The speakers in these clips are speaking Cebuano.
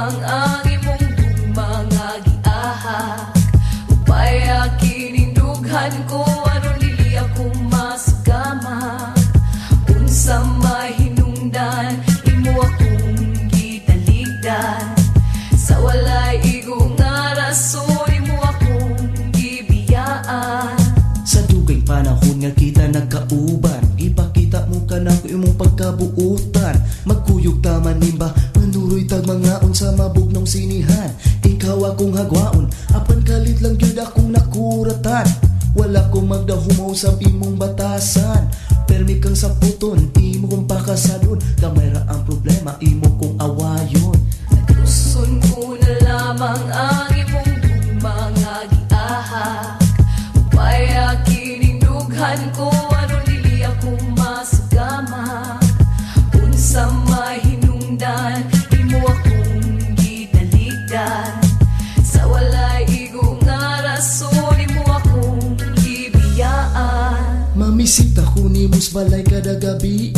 lamang ang imong gugma nga giahak. Upaya kining dughan ko aron dili ako masugamak. Unsa mahinungdan imo akong gitaligdan. Sa walay igo nga rason imo akong gibiyaan. Sa dugay panahon nga kita nagkauban, ipakita mo ka na imong pagkabuotan. Magkuyog taman nimba, manuroy tag mga unsa mabugnong sinihan. Ikaw akong hagwaon, apan kalit lang gyud akong nakuratan. Wala ko magdahumaw sa imong batasan. Permi kang saputon, imo kong pakasadon. Gamay ra ang problema, imo kong awayon. Nagluson ko na lamang ang imong gugma nga giahak. Upaya kining dughan ko aron dili ako masugamak. Unsa mahinungdan imo akong gitaligdan. Sa walay igo nga rason imo akong gibiyaan. Mamisita ko nimo sa balay kada gabi,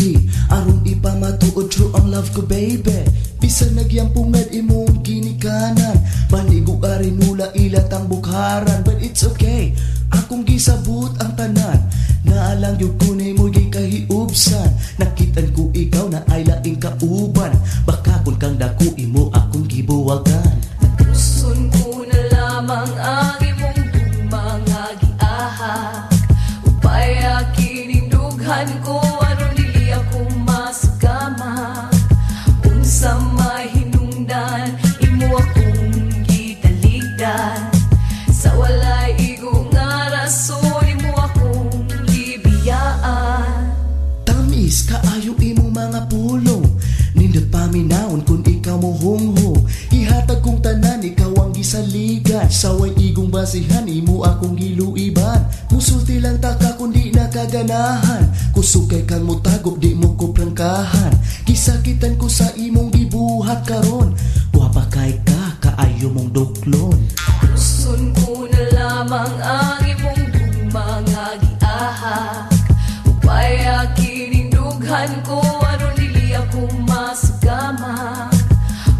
aron ipamatuod true ang love ko, baby. Bisan nagyampungad imong ginikanan, panigo ari nula ilatang bukharan. But it's okay, akong gisabot ang tanan. Naalang gyud ko nimo gikahiubsan. Nakitan ko ikaw na ay laing kauban. Baka kun kang dako imo akong gibuwagan. Nagluson ko na lamang ang imong gugma nga giahak. Upaya kining dughan ko aron dili ako masugamak. Unsa mahinungdan imo akong gitaligdan. Sa walay igo nga rason imo akong gibiyaan. Tamis kaayo imong mga pulong, nindot paminawon kun ikaw mo hunghong. Ihatag kong tanan, ikaw ang gisaligan. Saway igong basihan, imo akong giluiban. Musulti lang taka kun di nakaganahan. Kusog kay kang mutago, di mo ko prangkahan. Gisakitan ko sa imong gibuhat karon. Guwapa kay ka, kaayo mong duklon. Luson ko na lamang ang imong gugma nga giahak. Upaya kining dughan ko aron dili ako masugamak.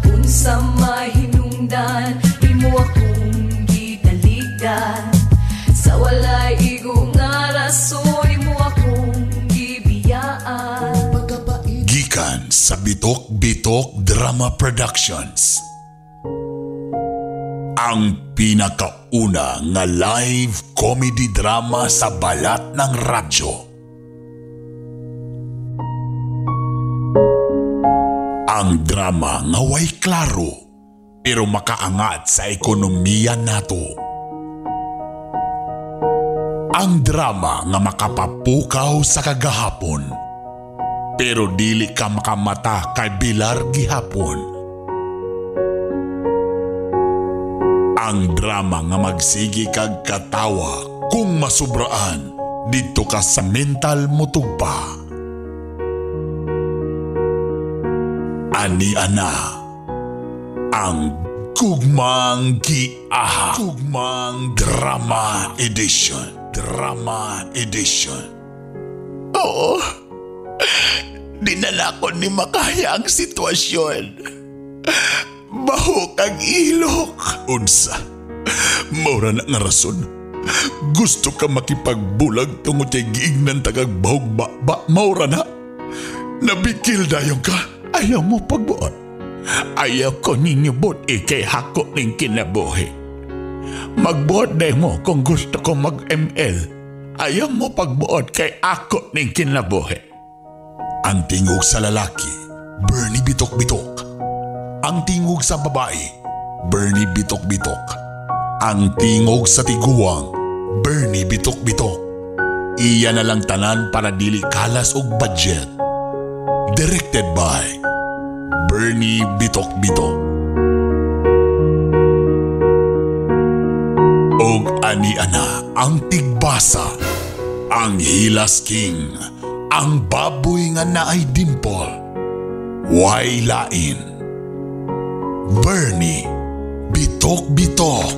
Unsa mahinungdan imo akong gitaligdan. Sa walay igo nga rason imo akong gibiyaan. Pagkapait Gikan sa Bitok Bitok Drama Productions. Ang pinakauna nga live comedy drama sa balat ng radyo. Ang drama nga way klaro pero makaangat sa ekonomiya nato. Ang drama nga makapapukaw sa kagahapon pero dili ka makamata kay Bilar gihapon. Ang drama nga magsigi kag katawa kung masubraan didto ka sa mental motugpa. Ani ana ang Gugmang Giahak. Gugmang Drama Edition. Drama Edition. Oo. Dinala ko ni makaya ang sitwasyon. Bahok ang ilok. Unsa, maura na nga rason. Gusto ka makipagbulag tungod kay giignan tagag bahog ba, ba maura na. Nabikil dayon ka. Ayaw mo pagbuot. Ayaw ko ninyo buot ikay hako ning kinabuhi. Magbuot day mo kung gusto ko mag-ML. Ayaw mo pagbuot kay ako ning kinabuhi. Ang tingog sa lalaki, Bernie Bitok Bitok. Ang tingog sa babae, Bernie Bitok Bitok. Ang tingog sa tiguang, Bernie Bitok Bitok. Iya na lang tanan para dili kalas og budget. Directed by Bernie Bitok Bitok. Og ani-ana ang tigbasa, ang Hilas King, ang baboy nga naay dimple, way lain. Bernie Bitok Bitok.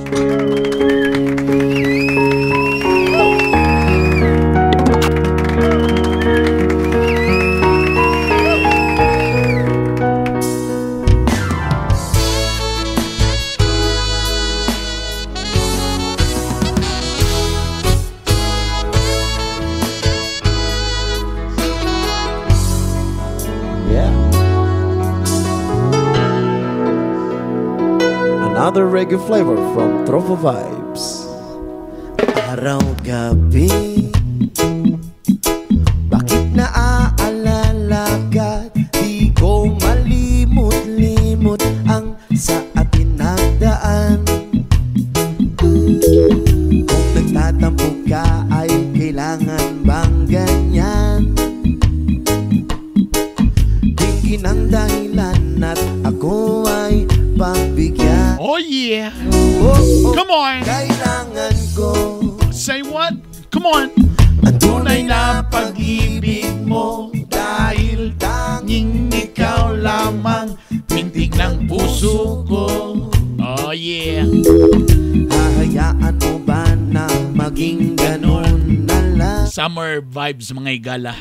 Another reggae flavor from Tropa Vibes. Araw-gabi, bakit naaalala ka? Di ko malimot-limot ang sa atin nagdaan. Kung nagtatampo ka ay kailangan bang ganyan? Dinggin ang dahilan at ako ay pagbigyan. Oh yeah. Oh. Come on. Kailangan ko Say what? Come on. ang tunay na pag-ibig mo dahil tanging ikaw lamang pintig ng puso ko. Oh yeah. Hahayaan mo ba na maging ganun na lang? Summer vibes, mga igala.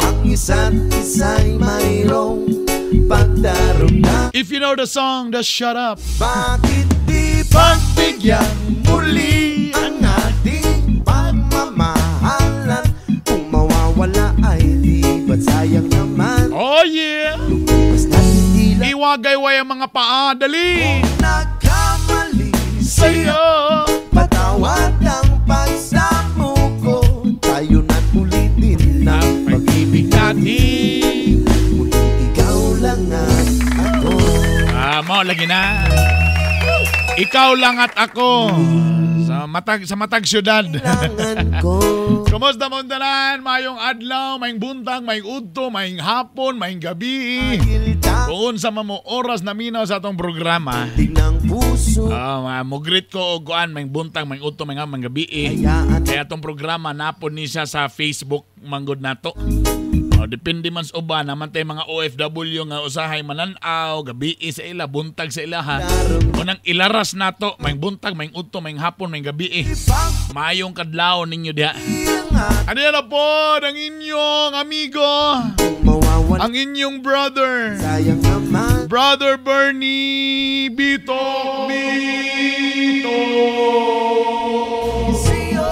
Ang isa't isa'y mayroong pagdarugta. If you know the song, just shut up. Bakit di Pagbigyan muli ang ating pagmamahalan? Kung mawawala ay di ba't sayang naman? Oh yeah. Lumipas na hindi lang Iwagayway ang mga paa. Dali. nagkamali Sa'yo. Patawad ang pagsamo ko. Tayo na't ulitin ang Pag-ibig natin. Muling ikaw lang at ako. Ah, mo lagi na. Ikaw lang at ako. Sa matag syudad. Kailangan ko. Kumusta mong tanan? Mayong adlaw, mayong buntag, mayong udto, mayong hapon, mayong gabi. Kung unsa man mo oras na minaw sa atong programa. Tingnan puso. Ah, mo greet ko og kuan, mayong buntag, mayong udto, mayong hapon, mayong gabi. Hayaan. Kaya atong programa napon ni siya sa Facebook manggod nato. Oh, depende man sa uban naman tayo mga OFW nga usahay mananaw, gabi sa ila, buntag sa ila ha. Unang ilaras nato, may buntag, may udto, may hapon, may gabi. Mayong kadlaw ninyo diha. Ano yan na po ang inyong amigo, Mawawala ang inyong brother, sayang naman. Brother Bernie Bitok Bitok. Sa'yo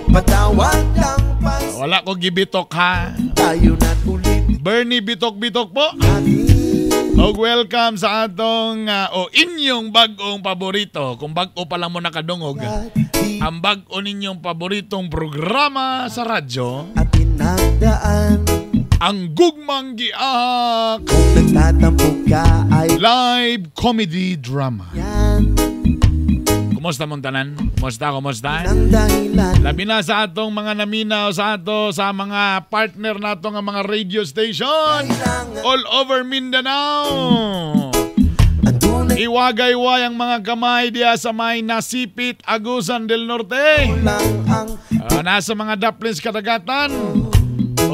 patawad ang pas Wala ko gibitok ha. Tayo na't ulitin Bernie Bitok Bitok po. natin. Og welcome sa atong o inyong bag-ong paborito. Kung bag-o pa lang mo nakadungog, Di ang bag-o ninyong paboritong programa sa radyo, atin nagdaan. ang Gugmang Giahak Kung nagtatampo ka ay Live Comedy Drama. yan Kumusta mong tanan? Kumusta, kumusta? ang dahilan. Labi na sa atong mga naminaw sa ato, sa mga partner nato nga mga radio station Kailangan all over Mindanao. ang tunay Iwagayway ang mga kamay diya sa may Nasipit, Agusan del Norte. lang ang Nasa mga Daplins Kadagatan.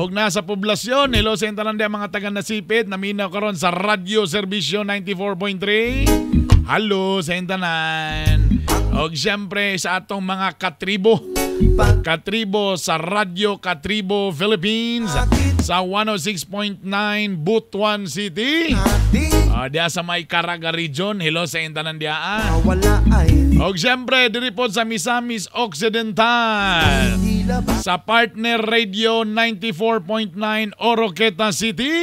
Og nasa poblasyon, hello sa tanan diya mga taga Nasipit, naminaw karon sa Radyo Serbisyo 94.3. Hello sa tanan. Og siyempre sa atong mga katribo, pag Katribo sa Radyo Katribo Philippines sa 106.9 Butuan City. ating Diya sa may Caraga Region, hello sa tanan diya. Mawala ay di Og siyempre diri pod sa Misamis Occidental tila ba sa Partner Radio 94.9 Oroqueta City.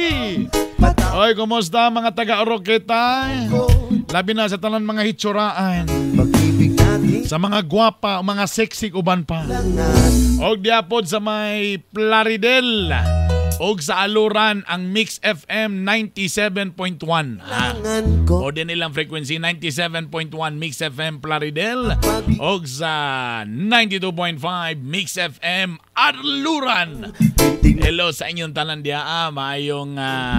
patawad Oy, kumusta mga taga Oroqueta? ko Labi na sa tanan mga hitsuraan, pag-ibig natin sa mga gwapa, mga sexy uban pa. lang at Og diapod sa may Plaridel og sa Aluran ang Mix FM 97.1. Ha? kailangan ko O din nilang frequency 97.1 Mix FM Plaridel og sa 92.5 Mix FM Arluran. Pintig Hello sa inyong tanan diha, maayong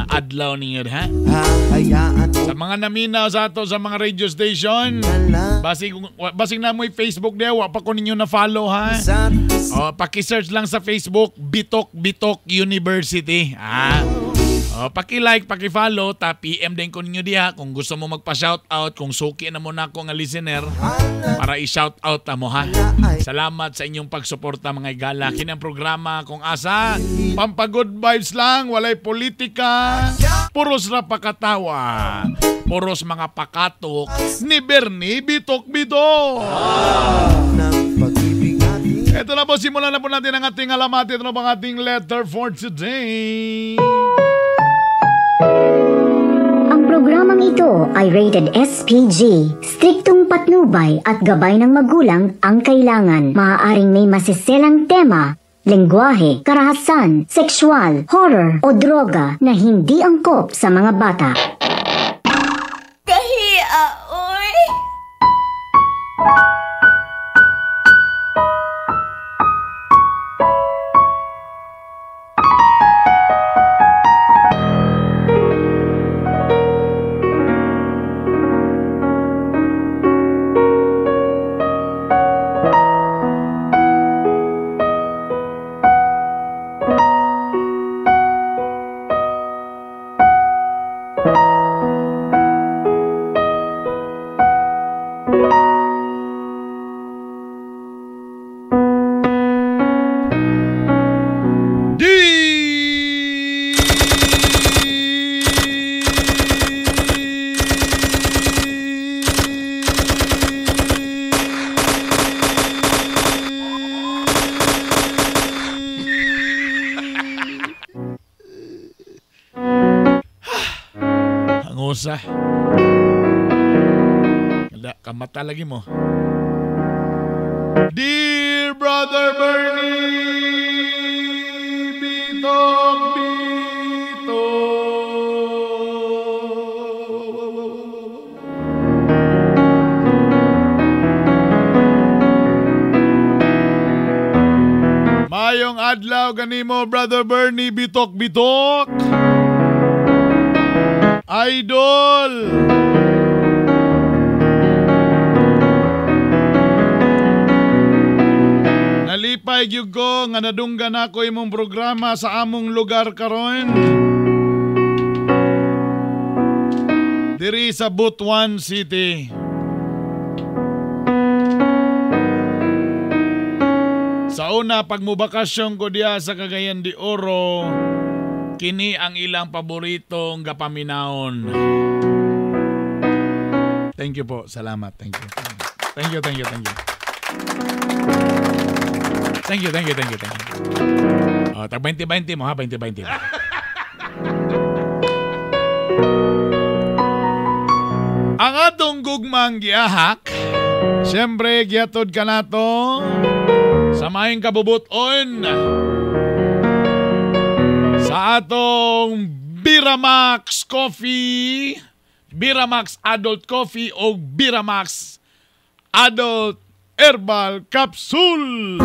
adlaw ninyo ha. hahayaan mo Sa mga naminaw sa ato sa mga radio station, na lang basig basig na mo'y Facebook diha, wa pa ko ninyo na follow ha. isa't isa Oh, paki-search lang sa Facebook Bitok Bitok University. Ah. Oh, paki-like, paki-follow, ta PM din ko ninyo diha kung gusto mo magpa-shoutout, kung suki na mo na ako nga listener para i-shoutout ta mo ha. ay Salamat sa inyong pagsuporta, mga igala. Kini ang programa kung asa pampa-good vibes lang, walay politika, puros ra pakatawa, puros mga pakatok ni Bernie Bitok Bitok. ng pag-ibig natin. Ito na po, simulan na po natin ang ating alamat. Ito na po ang ating letter for today. Ang programang Programang ito ay rated SPG. Striktong patnubay at gabay ng magulang ang kailangan. Maaaring may masiselang tema, lengguwahe, karahasan, sexual, horror o droga na hindi angkop sa mga bata. Kahiya, oy! Hangusa. Kamata lagi mo. Dear Brother Bernie, bitok bitok. Mayong adlaw ganimo, Brother Bernie, bitok bitok. Idol! Nalipay gyud ko nga nadunggan ako imong programa sa among lugar karon. Diri sa Butuan City. Sa una pagmubakasyon ko diya sa Cagayan de Oro, kini ang ilang paboritong gapaminaon. Thank you po. Salamat. Thank you. Thank you, thank you, thank you. Thank you, thank you, thank you, thank you. Oh, tag 20-20 mo ha, 20-20. Ang atong gugmang giahak, siyempre giatod ka nato sa maayong kabubuton sa atong Biramax Coffee, Biramax Adult Coffee o Biramax Adult Herbal Capsule.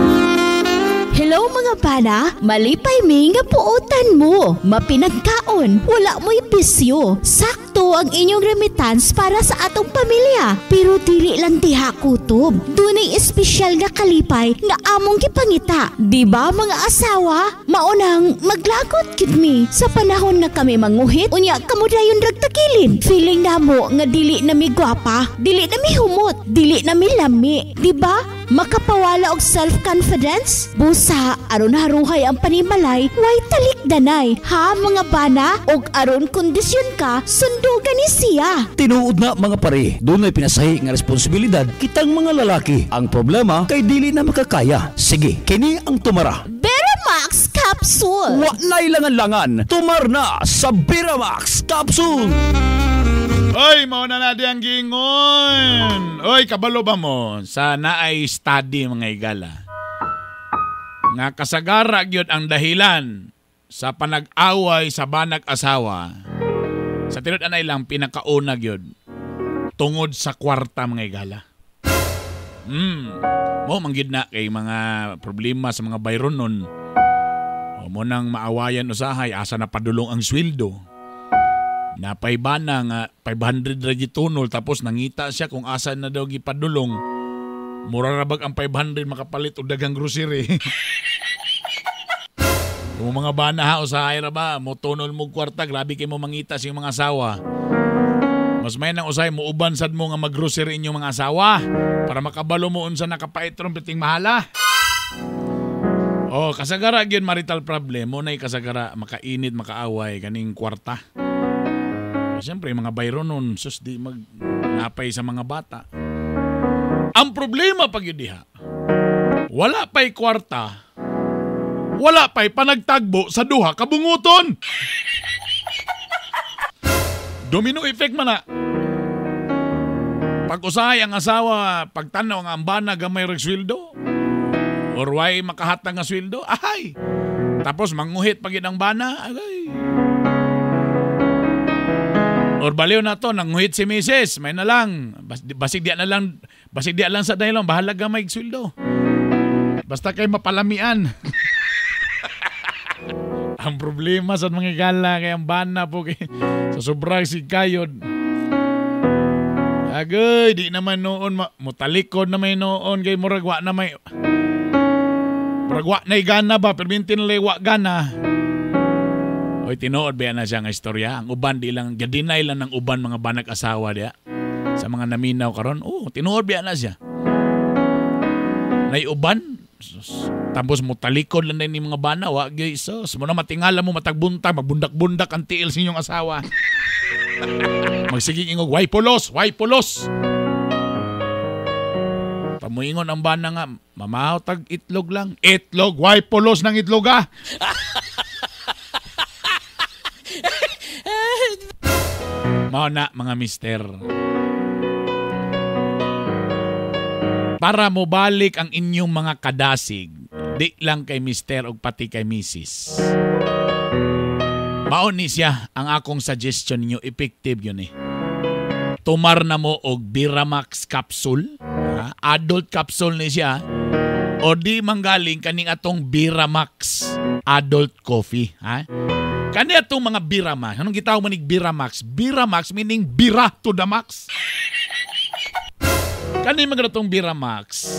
Hello mga pana, malipay mi nga puotan mo, mapinagkaon, wala mo'y bisyo. Sakto ang inyong remittance para sa atong pamilya. Pero dili lang diha kutob. Dunay espesyal nga kalipay nga among gipangita. Di ba mga asawa? Maunang maglagot gid mi sa panahon nga kami manguhit, unya kamo dayon ragtakilid. Feeling namo nga dili na mi gwapa, dili na mi humot, dili na mi lami. Di ba? Makapawala og self-confidence? Busa, aron haruhay ang panimalay, way talikdanay. Ha mga bana? Og aron kondisyon ka, sundugan ni siya. Tinuod na mga pare, dunay pinasahi nga responsibilidad kitang mga lalaki. Ang problema kay dili na makakaya. Sige, kini ang tumara. Biramax Capsule. Wa na'y langan-langan. Tumar na sa Biramax Capsule. Oy, mauna na di ang gingon. Oy, kabalo ba mo? Sa naay study mga igala. Nga kasagara gyud ang dahilan sa panag-away sa banag asawa. Sa tinud anay lang pinakauna gyud tungod sa kwarta mga igala. Mo mangyud na kay mga problema sa mga bayron nun. O mo nang maawayan usahay asa na padulong ang sweldo. Napaybana nga 500 ra gitunol tapos nangita siya kung asa na daw gipadulong. Mura ra bag ang 500 makapalit og daghang grocery. Kung mga bana ha usahay ra ba mo tunol mo kwarta, grabe kay mo mangita sa iyong mga asawa. Mas may nang usahay mo uban sad mo nga maggrocery inyong mga asawa para makabalo mo unsa nakapait ron piting mahala. Oh, kasagara gyud marital problem mo nay kasagara makainit makaaway kaning kwarta. Siyempre, mga bayro nun, sus, di magnapay sa mga bata. Ang problema pag yun diha, wala pa'y kwarta, wala pa'y panagtagbo sa duha kabunguton. Domino effect man na. Pag usahay ang asawa, pagtanaw nga ang bana gamay rag sweldo, or way makahatag nga sweldo, ahay. Tapos manguhit pag ang bana, agay. Or baliw na to, nanguhit si misis, may na lang. Basig diya na lang, basig diya lang sa daylon, bahala gamay sweldo. Basta kay mapalamian. Ang problema sa mga gala kay ang bana po kay sa sobrang sigkayod. Agay, di naman noon mutalikod na may noon kay murag wa na may murag wa na gana ba permintin na wa gana. Oy, tinuod ba na siya nga istorya? Ang uban di lang gadinay lang ng uban mga banag asawa diya sa mga naminaw karon. Oh, tinuod ba na siya? Nay uban. Tapos mutalikod lang din yung mga bana, wa gyud sus. Mo na matingala mo matagbunta, magbundak-bundak ang tiil sa inyong asawa. Magsiging ingog, way pulos, way pulos. Pamuingon ang bana nga, mamaw tag itlog lang. Itlog, way pulos ng itlog ah. Mao na mga mister. Para mobalik ang inyong mga kadasig, di lang kay mister o pati kay misis. Mao ni siya ang akong suggestion ninyo, effective yun eh. Tumar na mo og Biramax capsule, ha? Adult capsule ni siya, o di manggaling kaning atong Biramax adult coffee. Ha? Kani atong mga Biramax, anong gitawag manig Biramax? Biramax meaning bira to the max. Kani mga atong Biramax,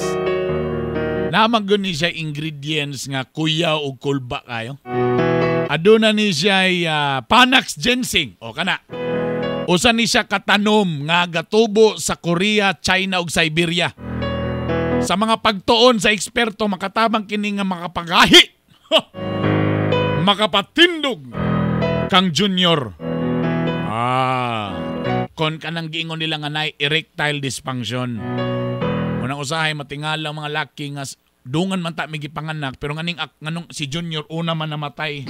naman gud ni siya ingredients nga kuya o kulba kayo. Aduna ni siya Panax ginseng. O kana. Usa ni siya katanom nga gatubo sa Korea, China ug Siberia. Sa mga pagtuon sa eksperto makatabang kini nga makapagahi. Makapatindog kang Junior. Ah. Kon kanang giingon nila nga nay erectile dysfunction. Unang usahay matingala ang mga laki nga dungan man ta may gipanganak pero nganing nganong si Junior una man namatay.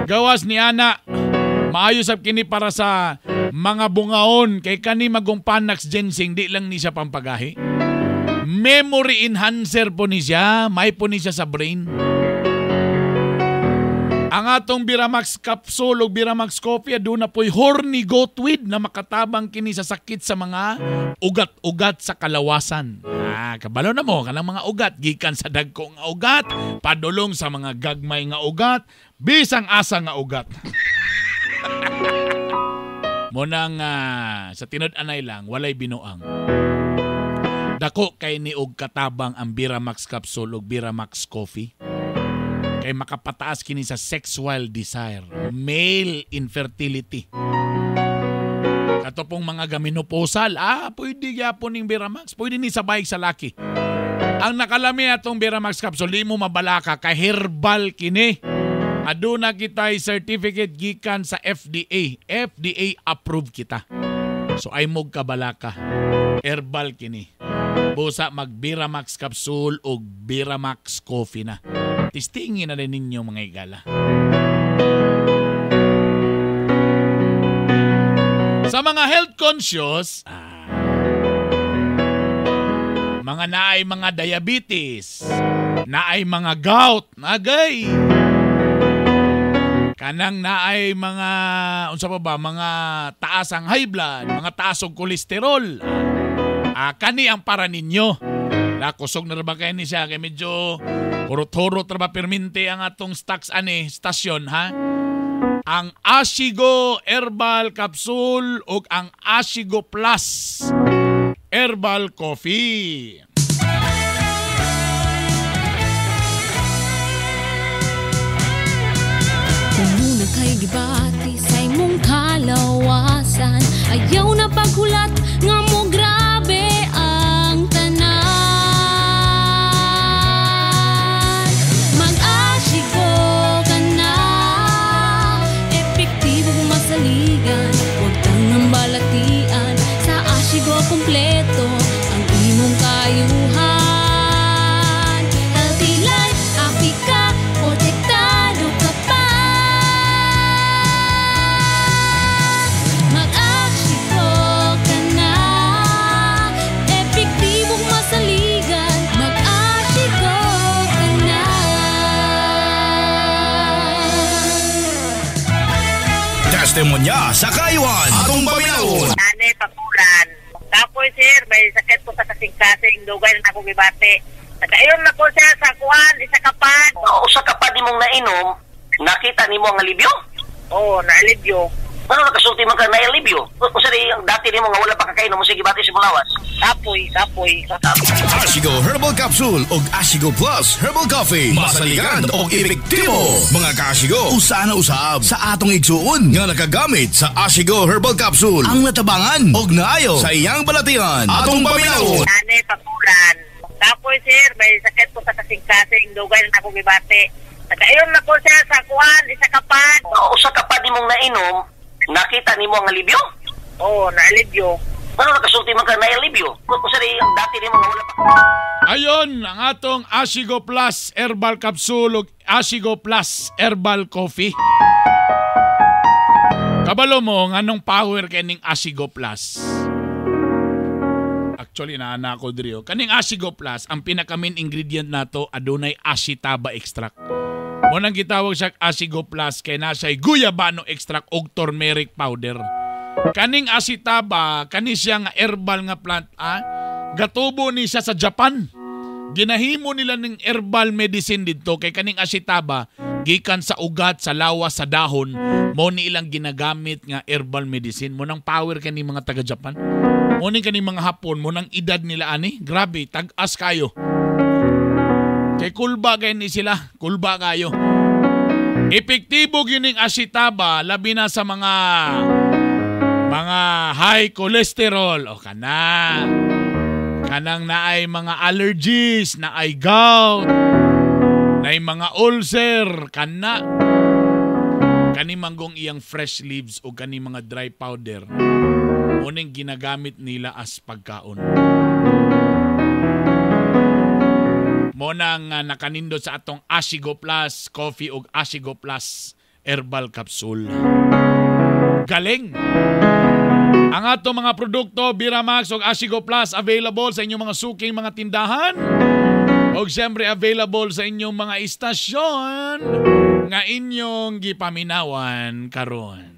Gawas ni ana, maayo sab kini para sa mga bungaon kay kani magong Panax ginseng di lang ni siya pampagahi. Memory enhancer po ni siya, may po ni siya sa brain. Ang atong Biramax capsule o Biramax coffee aduna po'y horny goatweed na makatabang kini sa sakit sa mga ugat-ugat sa kalawasan. Ah, kabalo na mo kanang mga ugat gikan sa dagko nga ugat, padulong sa mga gagmay nga ugat, bisang asa nga ugat. Munang sa tinud-anay lang walay binuang. Dako kay ni og katabang ang Biramax capsule ug Biramax coffee. Kay makapataas kini sa sexual desire, male infertility. Kato pong mga gaminoposal, pwede gyapon ning Biramax, pwede ni sabay sa laki. Ang nakalami atong Biramax capsule, di mo mabalaka kay herbal kini. Aduna kita'y certificate gikan sa FDA. FDA approved kita. So ay mog kabalaka. Herbal kini. Busa mag Biramax capsule o Biramax coffee na. Tistingin na rin ninyo mga igala. Sa mga health conscious, mga naay mga diabetes, naay mga gout, nagay. Kanang naay mga unsa pa ba, mga taas ang high blood, mga taas og kolesterol. Kani ang para ninyo. Nakusog na ba kayo ni siya kay medyo hurot-hurot ra ba perminte ang atong stocks ani stasyon ha. Ang Ashigo Herbal Capsule ug ang Ashigo Plus Herbal Coffee. Kung kay gibati sa imong kalawasan, ayaw na paghulat nga mo grabe ang tanan. Mag-Ashigo ka na, epektibo masaligan, huwag tangang balatian. Sa Ashigo kompleto ang imong kayuhan. Healthy life, happy ka, protektado ka pa. Mag-Ashigo Testimonya sa kayuan. Atong paminawon. Ane, pakulan. Kapoy, sir, may sakit ko sa kasing-kasing. Dugay na ako gibati. Nakayon na ko siya sa kuan, isa ka pad. Usa ka pad nimong nainom, nakita nimo ang alibyo? Oo, naalibyo. Ano nakasulti man ka na alibyo? Usa di ang dati nimo nga wala pa kakainom mo sige bati sa imong lawas. Kapoy, kapoy. Ashigo Herbal Capsule og Ashigo Plus Herbal Coffee. Masaligan og epektibo. Mga kaashigo, usa na usab sa atong igsuon nga nakagamit sa Ashigo Herbal Capsule ang natabangan og naayo sa iyang balatian. Atong paminawon. Ane, pakulan. Kapoy, sir, may sakit ko sa kasing-kasing. Dugay na ako gibati. Nakayon na ko siya sa kuan, isa ka pad. Usa ka pad nimong nainom, nakita nimo ang alibyo? Oo, naalibyo. Ano nakasulti man ka na alibyo? Usa di ang dati nimo nga wala pa. Ayon ang atong Ashigo Plus Herbal Capsule ug Ashigo Plus Herbal Coffee. Kabalo mo nganong power kining Ashigo Plus. Actually naana ko diri. Kaning Ashigo Plus ang pinaka main ingredient nato adunay ashitaba extract. Mo nang gitawag siya Ashigo Plus kay na siya'y guyabano extract ug turmeric powder. Kaning ashitaba kani siya nga herbal nga plant gatubo ni siya sa Japan. Ginahimo nila ning herbal medicine didto kay kaning ashitaba gikan sa ugat, sa lawas, sa dahon mo ni ilang ginagamit nga herbal medicine. Mo nang power kani mga taga Japan. Mo ni kani mga Hapon, mo nang edad nila ani, grabe tag-as kayo. Kay kulba kay ni sila, kulba kayo. Epektibo gining ashitaba labi na sa mga high cholesterol o kana. Kanang naay mga allergies, naay gout, naay mga ulcer, kana. Kani manggong iyang fresh leaves o kani mga dry powder, uning ginagamit nila as pagkaon. Mo nang nakanindot sa atong Ashigo Plus Coffee ug Ashigo Plus Herbal Capsule. Galing! Ang atong mga produkto, Biramax ug Ashigo Plus, available sa inyong mga suking mga tindahan. Og siyempre available sa inyong mga istasyon nga inyong gipaminawan karon.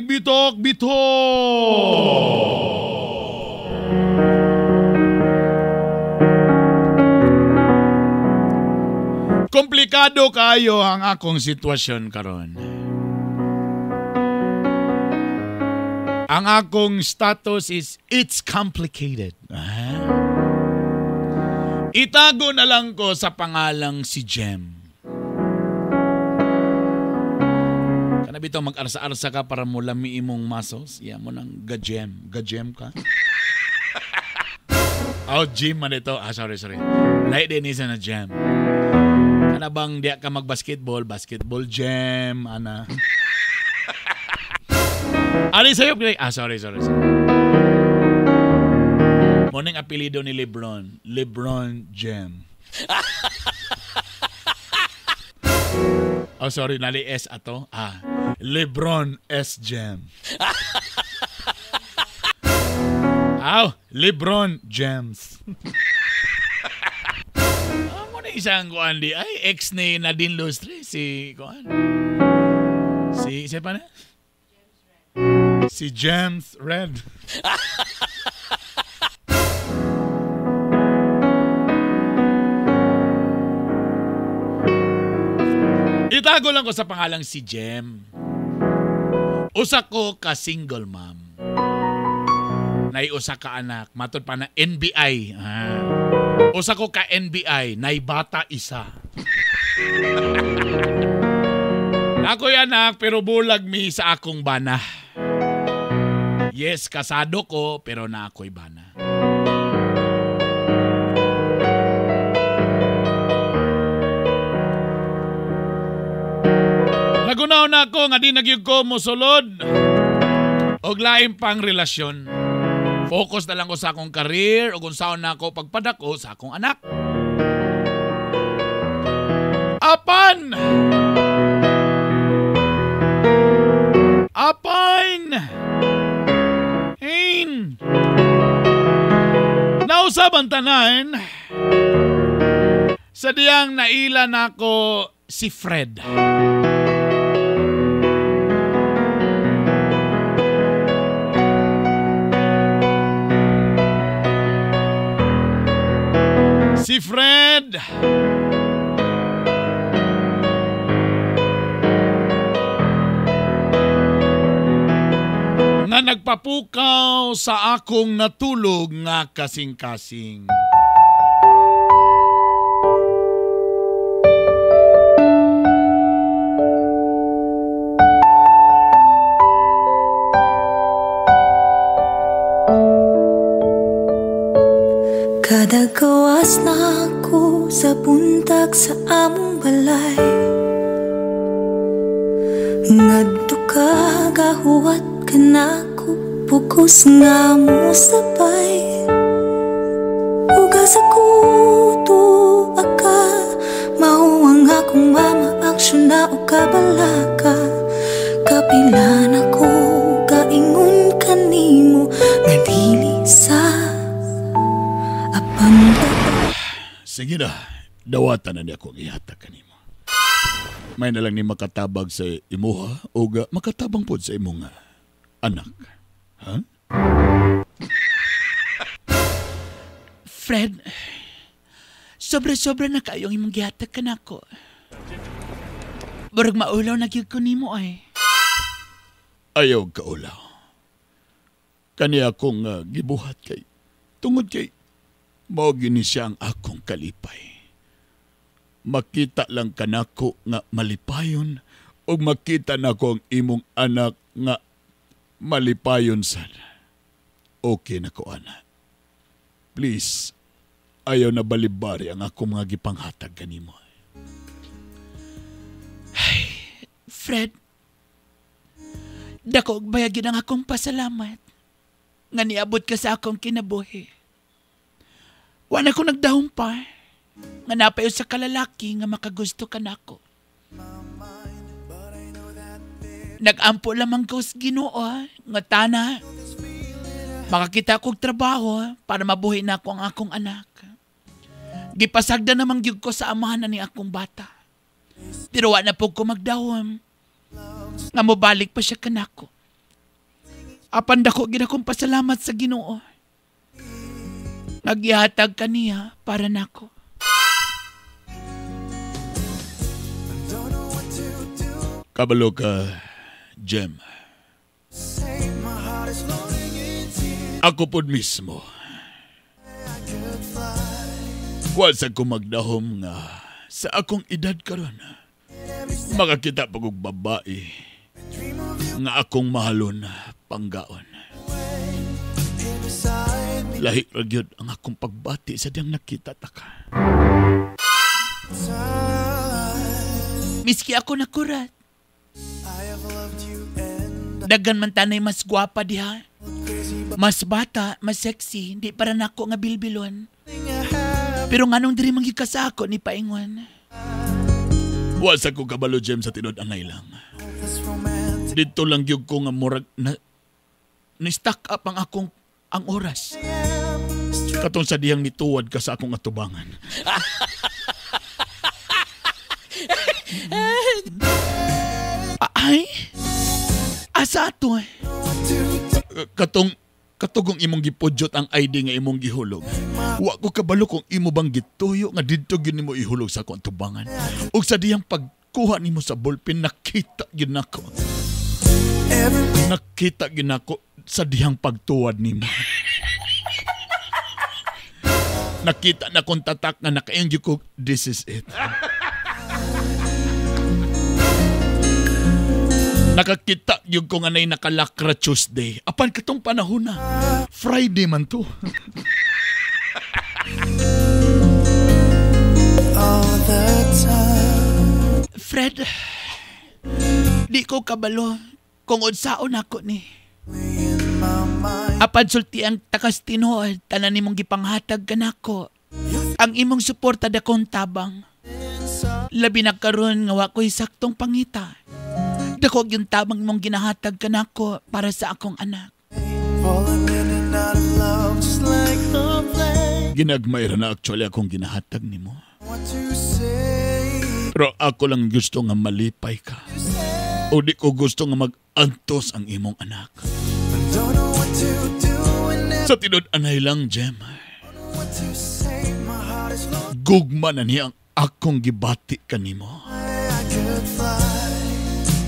Bitok, bitok! Komplikado kayo ang akong sitwasyon karon. Ang akong status is it's complicated. Itago na lang ko sa pangalang si Jem. Kana bitaw mag-arsa-arsa ka para mo lami imong muscles. Yeah, mo nang ga-gem. Ga-gem ka. Oh, gym man ito. Ah, sorry. Lahi din isa na gem. Kana bang diya ka mag-basketball? Basketball gem, ana. Ali sa'yo? Ah, sorry. Morning apelido ni Lebron. Lebron Gem. Oh, sorry. Nali S ato. Ah, Lebron S Gem. Aw, Lebron Gems. Ah, mo na isang kuan di. Ay, ex ni Nadine Lustre. Si kuan. Si, siya pa na? Si James Red. Itago lang ko sa pangalang si Jem. Usa ko ka single mom. Nay usa ka anak, matod pa na NBI. Ah. Usa ko ka NBI, nay bata isa. Ako'y anak pero bulag mi sa akong bana. Yes, kasado ko pero na ako'y bana. ko nga di na gyud ko mosulod og lain pang relasyon. Focus na lang ko sa akong career o kung saan na ako pagpadako sa akong anak. Apan! Apan! Hin! Nausaban tanan sa diyang naila nako si Fred. Si Fred nga nagpapukaw sa akong natulog nga kasing-kasing. Kada gawas na ako sa buntag sa among balay, ngadto ka gahuwat ka nako, pugos nga mo sabay. Uga sa kuto aka, mao ang akong mama, aksyon na o kabalaka. Kapila na ko kaingon kanimo nga dili sa. Sige na, dawatan na niya akong ihatag kanimo. May na lang ni makatabag sa imuha o makatabang pod sa imong anak. Ha? Fred, sobra-sobra na kayong imong gihatag kanako. Barag maulaw na gyud ko nimo ay. Ayaw kaulaw. Kani akong gibuhat kay tungod kay mao gini siya ang akong kalipay. Makita lang kanako nga malipayon o makita nako ang imong anak nga malipayon sad. Okay na ko, ana. Please, ayaw na balibari ang akong mga gipanghatag kanimo. Ay, Fred, dako og bayagin ang akong pasalamat nga niabot ka sa akong kinabuhi. Wala ko nagdahong pa nga napayo sa kalalaki nga makagusto ka nako. Nag-ampo lamang ko sa Ginoo nga tana makakita kog trabaho para mabuhi na ako ang akong anak. Gipasagda namang gyud ko sa amahan na ni akong bata. Pero wa na po ko magdahom nga mobalik pa siya kanako. Apan dako gid akong pasalamat sa Ginoo. Nagihatag ka niya para nako. Kabalo ka, Jem. Ako pod mismo. Wa sa ko magdahom nga sa akong edad karon makakita pag og babae nga akong mahalon panggaon. Lahi ra gyud ang akong pagbati sa diyang nakita ta ka. Miski ako nakurat. Daghan man tanay mas gwapa diha. Mas bata, mas sexy, hindi para nako nga bilbilon. Pero nganong diri man gyud ka sa ako ni paingon. Wa sa ko kabalo, Jem, sa tinud anay lang. Dito lang gyud ko nga murag na ni-stack up ang akong ang oras. Katong sa diyang nituwad ka sa akong atubangan. Ay? Asa ato eh? Katong katugong imong gipudyot ang ID nga imong gihulog. Wa ko kabalo kung imo bang gituyo nga didto gyud nimo ihulog sa akong atubangan. Ug sa diyang pagkuha nimo sa ballpen nakita gyud nako. Nakita gyud nako sa dihang pagtuwad nimo. Nakita na kong tatak nga nakaingyo ko, this is it. Nakakita yung ko nga na'y nakalakra Tuesday. Apan katong panahon na. Friday man to. Fred, Di ko kabalo kung unsaon ako ni. Apan sulti ang takas tinuod, tanan nimong gipanghatag kanako. Ang imong suporta dakong tabang. Labi na karon nga wa ko'y saktong pangita. Dako yung tabang imong ginahatag kanako para sa akong anak. Ginagmay ra na actually akong ginahatag nimo. Pero ako lang gusto nga malipay ka. O di ko gusto nga mag-antos ang imong anak. Sa tinud-anay lang, Jem. Gugma na niya ang akong gibati kanimo.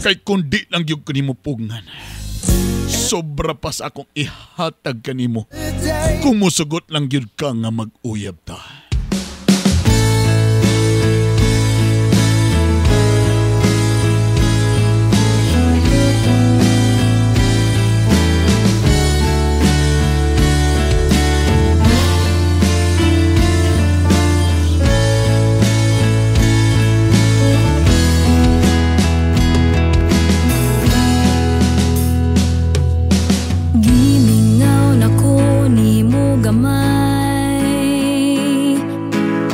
Kay kundi lang yung kanimo pugnan. Sobra pa sa akong ihatag kanimo. Kung musugot lang yun ka nga mag-uyab ta.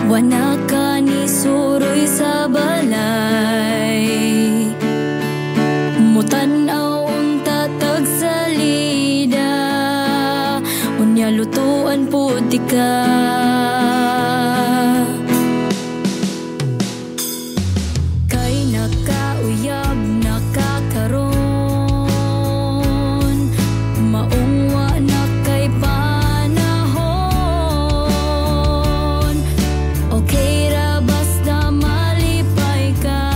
Wala ka ni suroy sa balay, mutan-aw unta tagsalida, unya lutuan puti ka. Kay nakauyab nakakaron, maungwa na kay panahon. Okay ra basta malipay ka,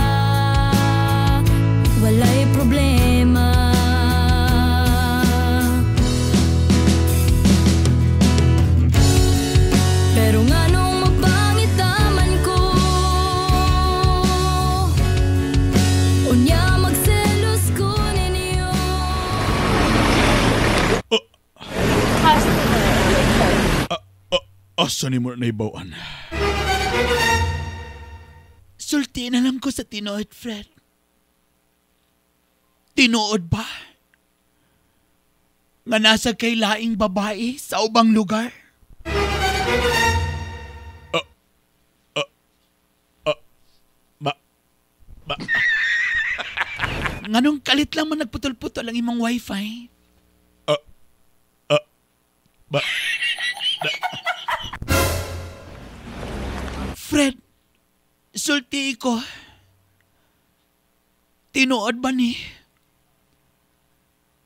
walay problema. Pero nganong mapangit man ko, unya magselos ko ninyo. Asa ni mo naibawan? Sulti na lang ko sa tinuod, Fred. Tinuod ba? Nga nasa kay laing babae sa ubang lugar? Ba. Nganong kalit lang man nagputol-putol ang imong wifi? Ba. Fred, sulti ko. Tinuod ba ni?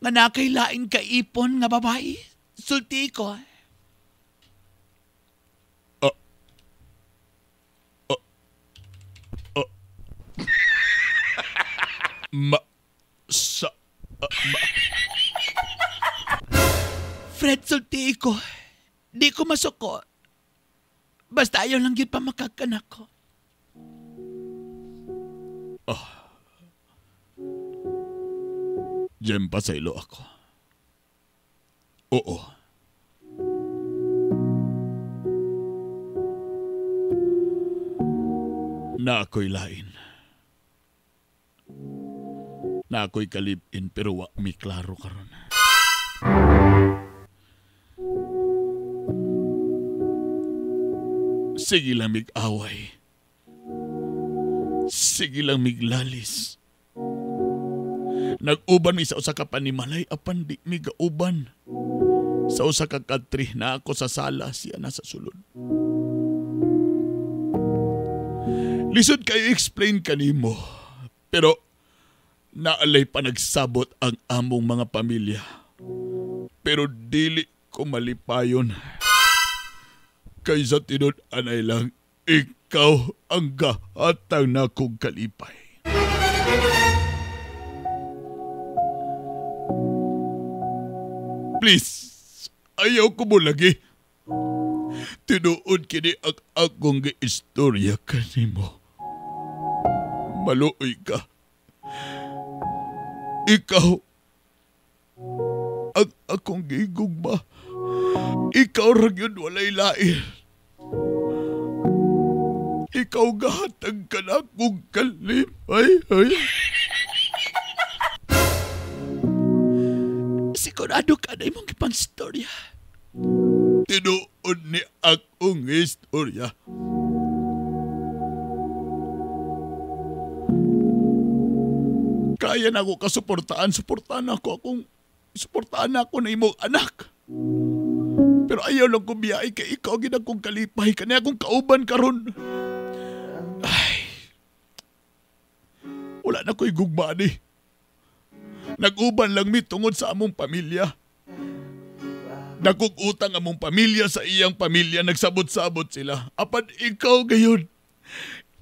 Nga nakailain ka ipon nga babae? Sulti ko. Ma. Sa. Ma. Fred, sulti ko. Di ko masuko. Basta ayaw lang yun pa makakanak ko. Oh. Jem, pasaylo ako. Oo. Na ako'y lain. Na ako'y kalibin pero wa mi klaro karon. Sige lang mig-away. Sige lang miglalis. Nag-uban mi sa usa ka panimalay apan di mi gauban. Sa usa ka katri na ako sa sala, siya nasa sulod. Lisod kayo explain kanimo, pero naalay pa nagsabot ang among mga pamilya. Pero dili ko malipayon. Kaysa tinud-anay lang, ikaw ang gahatang na kong kalipay. Please, ayaw ko mo lagi. Tinuod kini ang akong giistorya kanimo. Maluoy ka. Ikaw ang akong gigugma. Ikaw ra gyud walay lain. Ikaw gahatag ka na akong kalipay. Ay. Sigurado ka na imong gipangstorya. Tinuod ni akong istorya. Kaya na ako kasuportaan, suportaan ako na imong anak. Pero ayaw lang ko biyay kay ikaw gid akong kalipay, kani akong kauban karon. Ay. Wala na ko'y gugma ni. Nag-uban lang mi tungod sa among pamilya. Dakog utang among pamilya sa iyang pamilya, nagsabot-sabot sila. Apan ikaw gayud.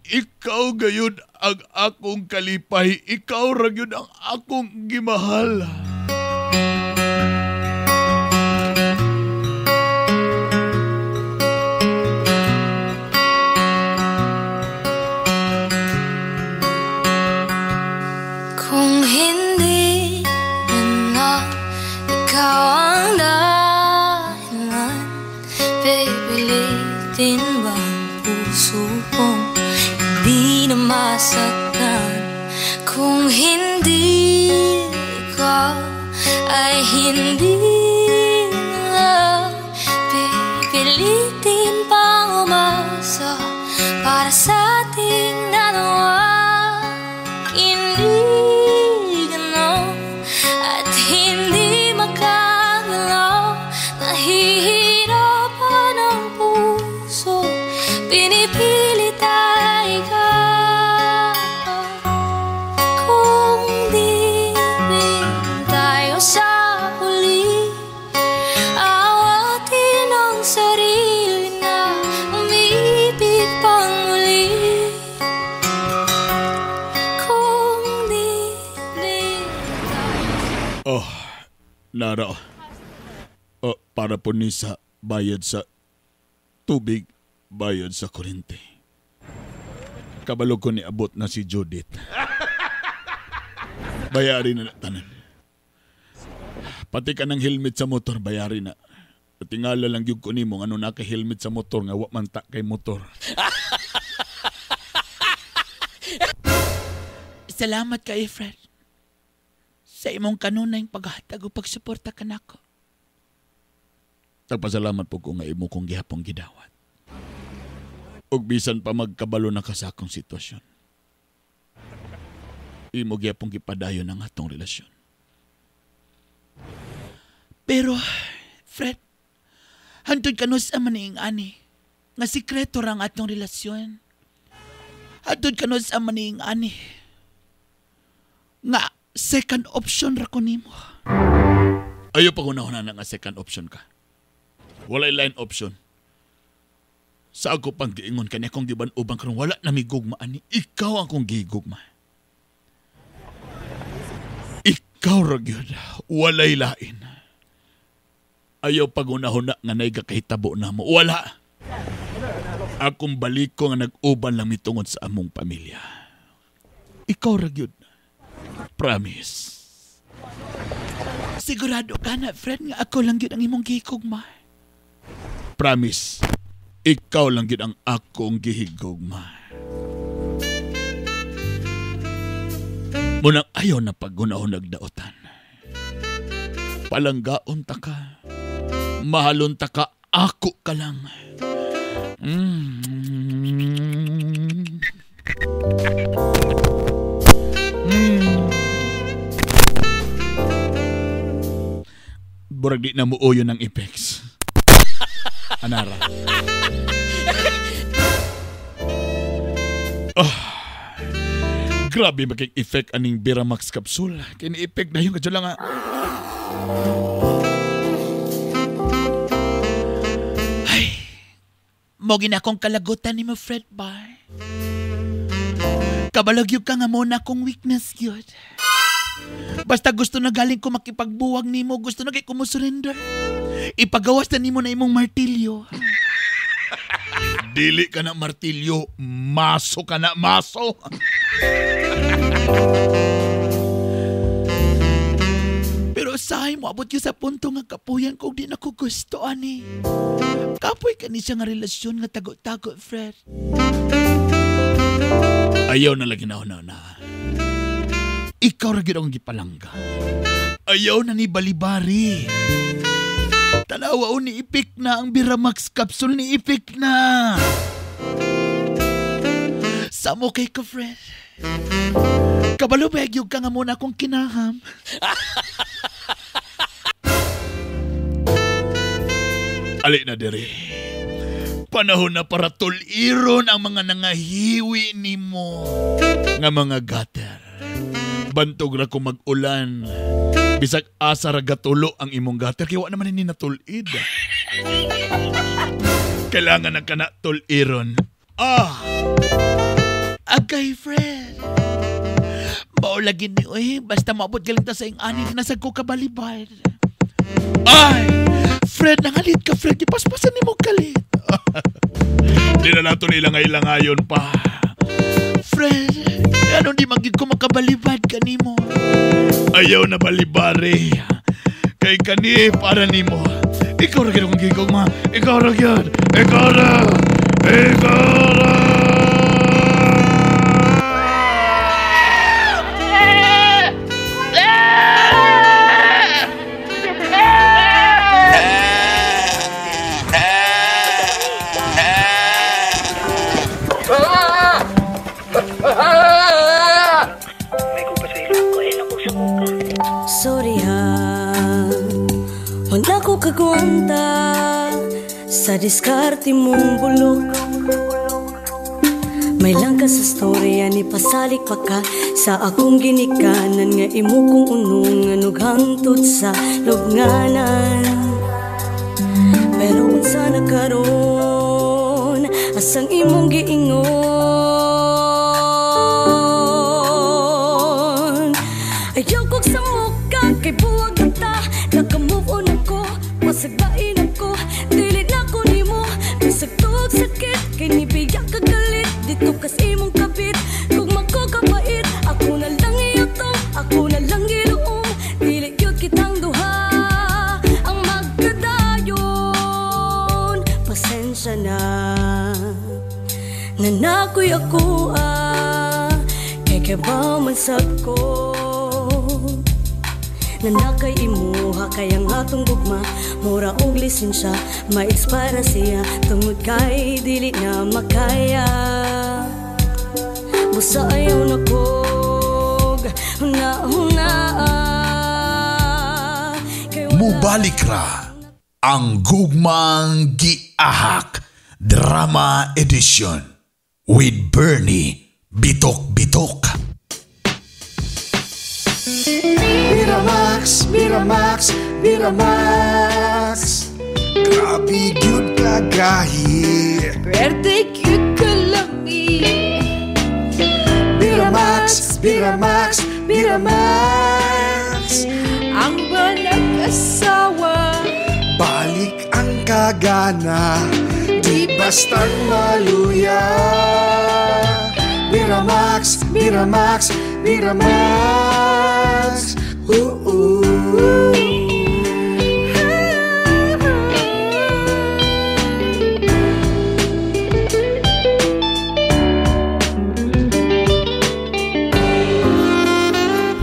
Ikaw gayud ang akong kalipay. Ikaw ra gyud ang akong gimahal. Kung hindi na ikaw ang dahilan, pipilitin ba ang puso kong hindi na masaktan? Kung hindi ikaw ay hindi na, pipilitin pang umasa para sa ating dalawa. Hindi gano'n at hindi makagalaw, nahihirapan ang puso, pinipilit ay ikaw. Kung di tayo sa huli, awatin ang sarili na umibig pang muli. Kung di Oh, Nara. Oh, para po ni sa bayad sa tubig, bayad sa kuryente. Kabalo ko ni abot na si Judith. Bayari na tanan. Pati ka ng helmet sa motor, bayari na. Tingala lang gyud ko nimo ano naka-helmet sa motor nga wa man ta kay motor. Salamat kay Fred. Sa imong kanunay paghatag o pagsuporta kanako. Tagpasalamat po ko nga imo kong gihapong gidawat. Ug bisan pa magkabalo na ka sa akong sitwasyon. Imo gihapong gipadayon ang atong relasyon. Pero, Fred, hantod kanus sa maniing ani, nga sikreto ra ang atong relasyon. Hantod kanus sa maniing ani, nga second option ra ko nimo. Ayaw pa na nga second option ka. Walay line option. Sa ako pang giingon kani akong giban-uban karon wala na mi gugma ani. Ikaw akong gigugma. Ikaw ra gyud, walay lain. Ayaw pagunahuna nga nay gakahitabo namo. Wala. Akong balik ko nga nag-uban lang mitungod sa among pamilya. Ikaw ra gyud. Promise. Sigurado ka na, friend, nga ako lang gyud ang imong gihigugma. Promise. Ikaw lang gyud ang akong gihigugma. Munang ayaw na paggunahon nagdaotan. Palanggaon ta ka. Mahalon ta ka. Ako ka lang. Burag di na muuyo ng effects. Anara. Oh, grabe ba kay effect aning Biramax capsule. Kini-effect na yun. Kadyo lang ha. Ay, mo ginakong kalagutan ni mo, Fred Bar. Kabalog yun ka nga muna akong weakness yun. Basta gusto na galing ko makipagbuwag nimo, gusto na kay kumusurrender. Ipagawas na nimo na imong martilyo. Dili ka na martilyo, maso ka na maso. Pero sahay mo abot yun sa punto nga kapuyan kung di na ko gusto ani. Kapoy ka ni siya nga relasyon nga tago-tago, Fred. Ayaw na lagi na na. Ikaw ra gyud akong gipalangga. Ayaw na ni balibari. Tanawa o ni ipik na ang Biramax capsule ni ipik na. Samo kay ka, friend. Kabalo begyog ka nga muna akong kinaham. Ali na diri. Panahon na para tuliron ang mga nangahiwi nimo nga mga gutter. Bantog ra ko mag-ulan. Bisag asa ra gatulo ang imong gutter kay wa naman ini natulid. Kailangan na kana tuliron. Ah. Agay, friend. Maulagin ni oy, basta maabot galing ta sa ing ani nasag ko kabalibad. Ay! Fred, nangalit ka, Fred. Ipaspasan ni mo kalit. Di na nato nilangay-langayon pa. Fred, ano di magig ko makabalibad kanimo? Ayaw na balibari. Kay kani para nimo. Ikaw ra gyud akong gigugma. Ikaw ra gyud. Ikaw ra. Ikaw ra. Sorry ha, wala ko kagwanta sa diskarte mong bulok. May lang ka sa storya ni pasalik pa ka sa akong ginikanan nga imo kong unungan ug hangtod sa lubnganan. Pero unsa na karon asang imong giingon? Ayaw kog sa muka kay buwag ta, naka-move on ako, pasagbain ako, dili na ko nimo. Bisag tuog sakit kay nibiya ka galit, dito kas imong kabit. Kung mako kabait, ako na lang iyotong, ako na lang giluom, dili gyud kitang duha ang magkadayon. Pasensya na, nanakoy ako ah, kay kabaw man sab ko. Nanakay imuha kay ang atong gugma mura og lisensya, ma-expire siya tungod kay dili na makaya. Busa ayaw na kog huna-huna. Mubalik ra ang Gugmang Giahak Drama Edition with Bernie Bitok Bitok. Miramax, Miramax, Miramax. Grabe gyud kagahi. Pwerte gyud kalami. Miramax, Miramax, Miramax. Ang banag-asawa, balik ang kagana, di bastang maluya. Miramax, Miramax, Miramax. Ooh, ooh.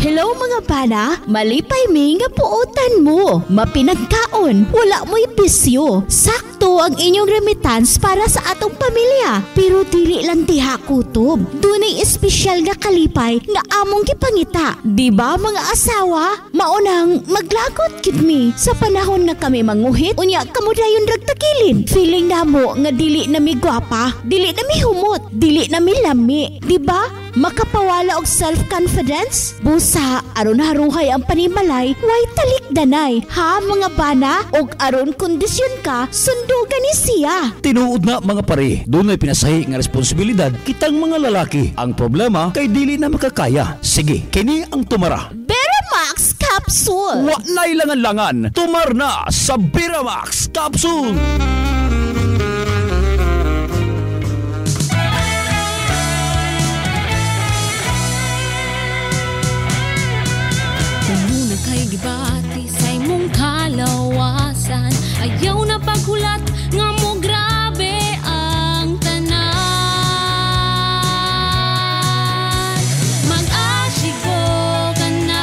Hello mga bana, malipay mi nga puotan mo. Mapinagkaon, wala mo'y bisyo. Sakto ang inyong remittance para sa atong pamilya. Pero dili lang diha kutob. Dunay espesyal nga kalipay nga among gipangita. Di ba mga asawa? Maunang maglagot gid mi sa panahon nga kami manguhit, unya kamo dayon ragtakilid. Feeling namo nga dili na mi gwapa, dili na mi humot, dili na mi lami. Di ba? Makapawala og self-confidence? Busa, aron haruhay ang panimalay, way talikdanay. Ha mga bana? Og aron kondisyon ka, sundugan ni siya. Tinuod na mga pare, dunay pinasahi nga responsibilidad kitang mga lalaki. Ang problema kay dili na makakaya. Sige, kini ang tumara. Beramax Capsule. Wa na'y langan-langan. Tumar na sa Beramax Capsule. Muna kay gibati sa imong kalawasan. Ayaw na paghulat nga mo grabe ang tanan. Mag-asigo ka na,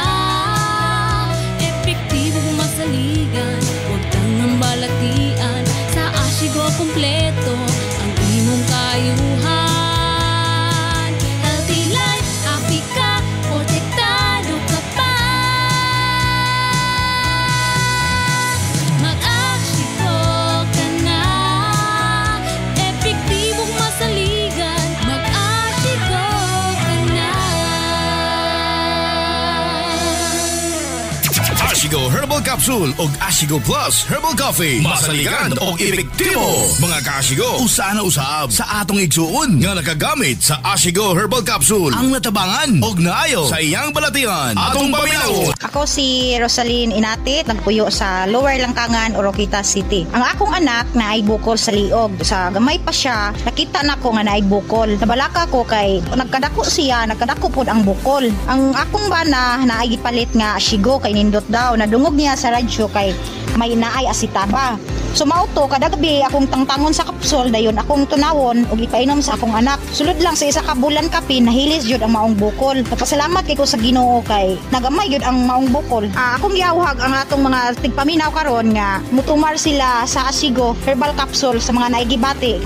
Herbal Capsule ug Ashigo Plus Herbal Coffee. Masaligan og epektibo. Mga kaashigo, usa na usab sa atong igsuon nga nakagamit sa Ashigo Herbal Capsule ang natabangan og naayo sa iyang balatian. Atong paminaw. Ako si Rosaline Inatit, nagpuyo sa Lower Langkangan, Oroquieta City. Ang akong anak na ay bukol sa liog. Sa gamay pa siya, nakita na ko nga naay bukol. Nabalaka ko kay nagkadako siya, nagkadako pod ang bukol. Ang akong bana na ay gipalit nga Ashigo kay nindot daw. Nadungog niya sa radyo kay may naay asitaba. So mao to kada gabi akong tangtangon sa kapsol dayon akong tunawon ug ipainom sa akong anak. Sulod lang sa isa ka bulan kapin nahilis jud ang maong bukol. Nagpasalamat kay ko sa Ginoo kay nagamay jud ang maong bukol. Akong giawhag ang atong mga tigpaminaw karon nga mutumar sila sa Ashigo Herbal Capsule sa mga naigibati.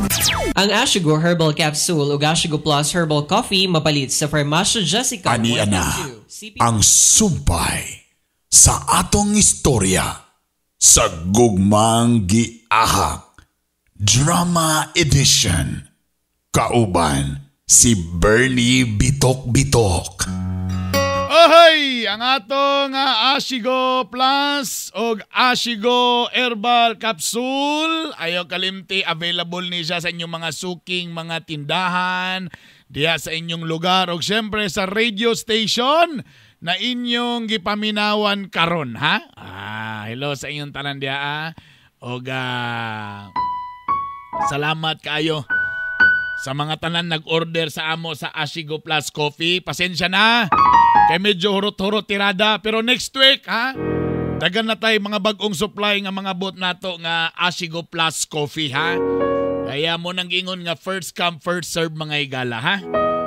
Ang Ashigo Herbal Capsule ug Ashigo Plus Herbal Coffee mapalit sa Farmasya Jessica. Ani ana ang sumpay sa atong istorya sa Gugmang Giahak Drama Edition. Kauban si Bernie Bitok Bitok. Ohoy! Ang atong Ashigo Plus og Ashigo Herbal Capsule. Ayaw kalimti, available ni siya sa inyong mga suking mga tindahan, diya sa inyong lugar, og syempre sa radio station na inyong gipaminawan karon, ha? Hello sa inyong tanan diya, ah. Og salamat kaayo sa mga tanan nag-order sa amo sa Ashigo Plus Coffee. Pasensya na kay medyo hurot-hurot tirada, pero next week, ha? Dagan na tayo mga bag-ong supply nga mga bot nato nga Ashigo Plus Coffee, ha? Kaya mo nang ingon nga first come first serve mga higala, ha?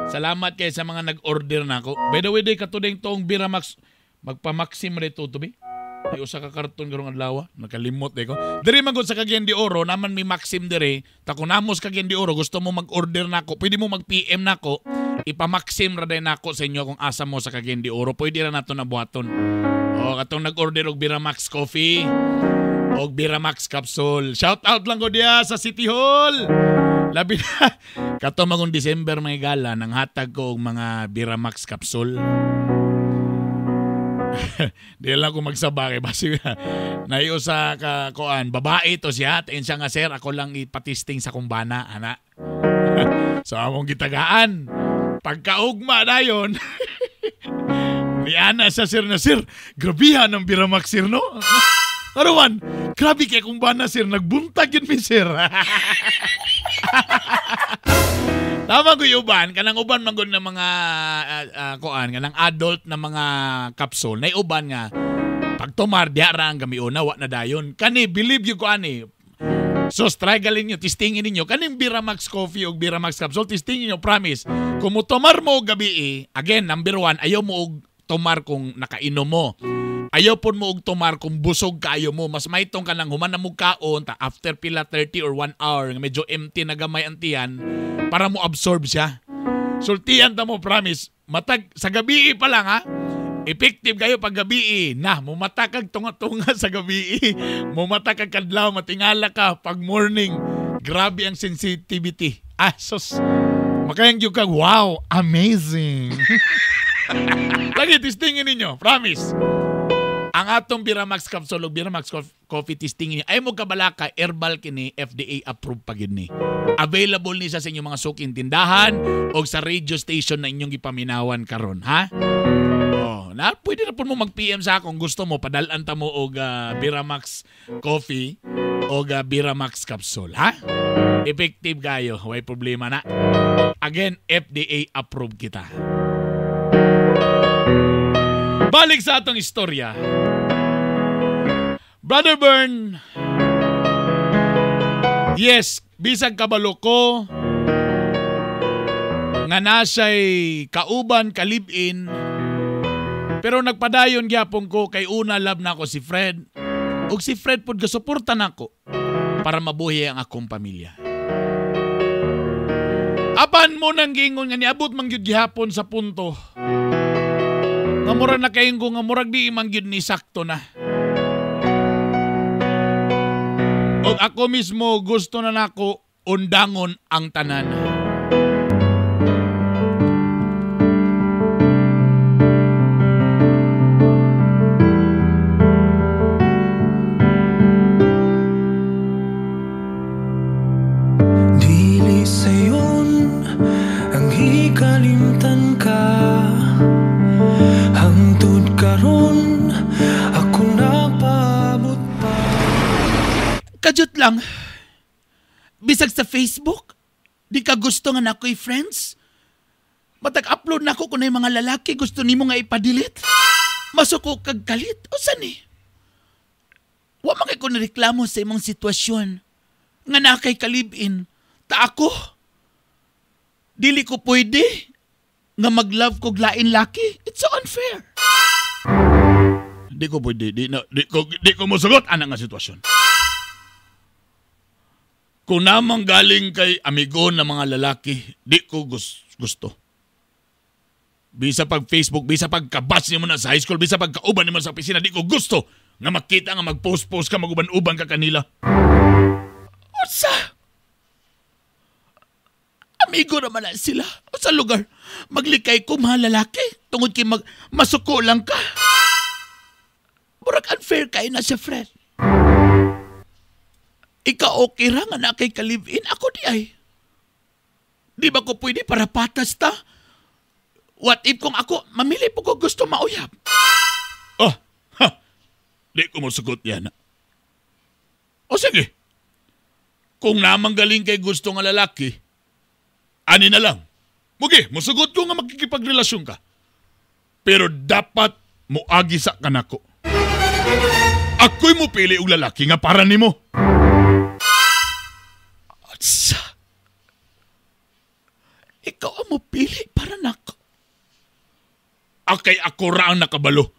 Salamat kay sa mga nag-order nako. By the way, day katudeng toong Biramax, magpa-maxim rito to be. Ay usa ka karton karong adlaw, nakalimot day ko. Diri man gud sa Cagayan de Oro, naman may Maxim diri. Ta kung namos Cagayan de Oro, gusto mo mag-order nako, pwede mo mag-PM nako. Ipa-maxim ra day nako sa inyo kung asa mo sa Cagayan de Oro. Pwede ra nato na buhaton. O katong nag-order og Biramax Coffee og Biramax Capsule. Shout out lang ko diya sa City Hall. Labi na kato magong December mga gala nang hatag ko og mga Biramax Capsule. Di lang ko magsaba kay basi naiyo sa kakuan babae to siya tain siya nga sir ako lang ipatisting sa kumbana ana. So among gitagaan pagkaugma dayon ni ana sa sir na sir grabihan ang Biramax sir no. Aruan, grabe kay kumbana sir nagbuntag yun mi sir. Tama ko yung uban, kanang uban man gud ng mga kuan, kanang adult na mga capsule. Nay uban nga pag tumar diya ra ang gamiuna wa na dayon. Kani believe you ko ani. So try galing niyo, testingin ninyo kaning Biramax Coffee ug Biramax Capsule, testingin niyo promise. Kung motumar mo og gabi, again number 1, ayaw mo og tumar kung nakainom mo. Ayaw pon mo og tumar kung busog kaayo mo. Mas maitong ka nang human na mo kaon ta after pila 30 or 1 hour nga medyo empty na gamay ang tiyan para mo absorb siya. Sultian ta mo promise. Matag sa gabi pa lang ha. Effective kayo pag gabi na mumata kag tunga-tunga sa gabi. Mumata kag kadlaw matingala ka pag morning. Grabe ang sensitivity. Ah sus. Makayang gyud kag wow, amazing. Lagi testingin ninyo, promise. Ang atong Biramax Capsule o Biramax Coffee testing niyo ay mo kabalaka herbal kini FDA approved pa gid ni. Available ni siya sa inyong mga suking tindahan o sa radio station na inyong gipaminawan karon, ha? Oh, na pwede na pud mo mag-PM sa akong gusto mo padal-an ta mo og Biramax Coffee o Biramax Capsule, ha? Effective kayo, way problema na. Again, FDA approved kita. Balik sa atong istorya. Brother Bern, yes, bisag kabalo ko nga na siya'y kauban, kalibin, pero nagpadayon gyapon ko kay una love na ako si Fred. Ug si Fred pod gasuporta nako para mabuhi ang akong pamilya. Apan mo nang giingon nga niabot man gyud gihapon sa punto nga murag na kayong ko nga murag di man gyud ni sakto na. Og ako mismo gusto na nako undangon ang tanan. Di kalimtan ka. Hangtod karon ako napaabot pa. Kajut lang. Bisag sa Facebook, di ka gusto nga nako'y friends? Matag-upload na ako kung na mga lalaki gusto nimo nga ipa-delete. Masuko kag kalit. O saan eh? Wa man kay ko nareklamo sa imong sitwasyon nga naa kay kalibin. Ta ako, dili ko pwede nga mag-love kog lain laki. It's so unfair. Di ko pwede. Di ko mosugot ana nga sitwasyon. Kung namang galing kay amigo na mga lalaki, di ko gusto. Bisa pag Facebook, bisa pag kabats nimo na sa high school, bisa pag kauban nimo sa opisina, di ko gusto nga makita nga mag-post-post ka, maguban-uban ka kanila. Unsa? Amigo naman na sila. Unsa lugar? Maglikay ko mga lalaki tungod kay masuko lang ka. Murag unfair kay na siya, Fred. Ikaw okay ra nga na kay ka-live-in. Ako di ay. Di ba ko pwede para patas ta? What if kung ako, mamili po ko gusto mauyab? Oh, ha, di ko mosugot yan. O sige, kung namang galing kay gusto nga lalaki, ani na lang. Mugi, musugot ko nga makikipagrelasyon ka. Pero dapat muagi sa kanako. Ako'y mupili og lalaki nga para nimo. Atsa. Ikaw ang mupili para nako. Akay ako ra ang nakabalo.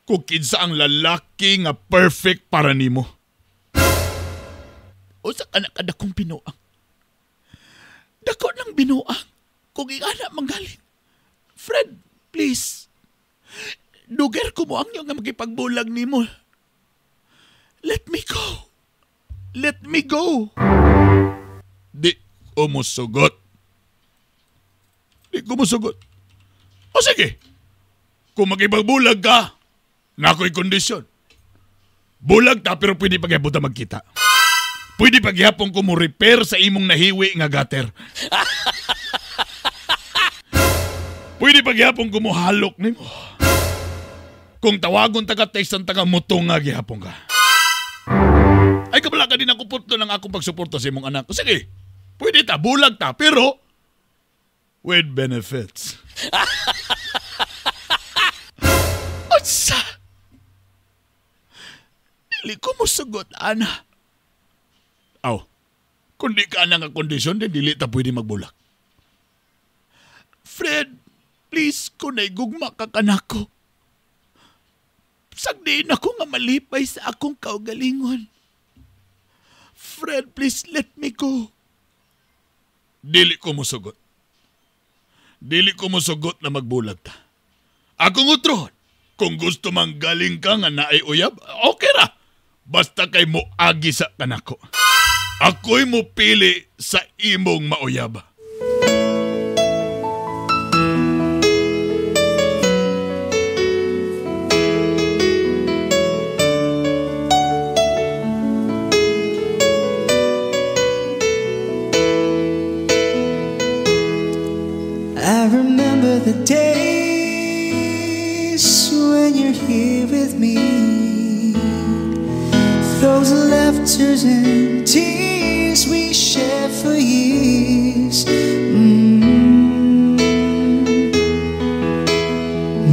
Kung kinsa ang lalaki nga perfect para nimo. Usa ka na kadakong binuang. Dako ng binuang. Kung ingana manggaling. Fred, please. Duger ko mo ang iyong nga magipagbulag nimo. Let me go. Let me go. Di ko musugot. Di ko musugot. O sige, kung magipagbulag ka, nako'y kondisyon. Bulag ta pero pwede paghapon ta magkita. Pwede paghapon ko mo repair sa imong nahiwi nga gutter. Pwede paghapon ko mo halok nimo. Kung tawagon ta ka, text ang taga mutong nga gihapon ka. Ay kabala ka din ako putlo ng akong pagsuporta sa imong anak. Sige, pwede ta, bulag ta, pero with benefits. Unsa? Dili ko mosugot, ana. Aw, kung di ka na nga kondisyon, dili ta pwede magbulag. Fred, please, kung naigugma ka kanako, sagdiin ako nga malipay sa akong kaugalingon. Fred, please let me go. Dili ko mosugot. Dili ko mosugot na magbulag ta. Akong utron, kung gusto mang galing ka nga naay uyab, okay ra. Basta kay moagi sa kanako. Ako'y mopili sa imong mauyab. I remember the days when you're here with me. Those laughters and tears we shared for years.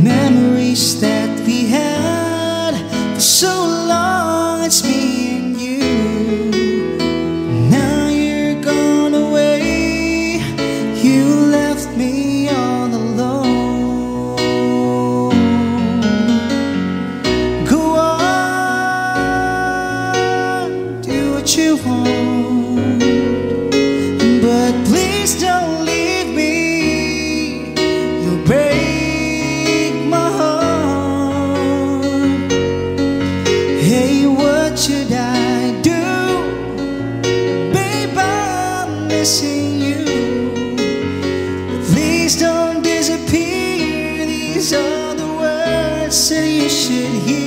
Memories that we had for so long, it's me and you. Now you're gone away, you left me all alone. Go on, do what you want, but please don't leave me. You'll break my heart. Hey, what should I do? Babe, I'm missing you. Please don't disappear. These are the words that you should hear.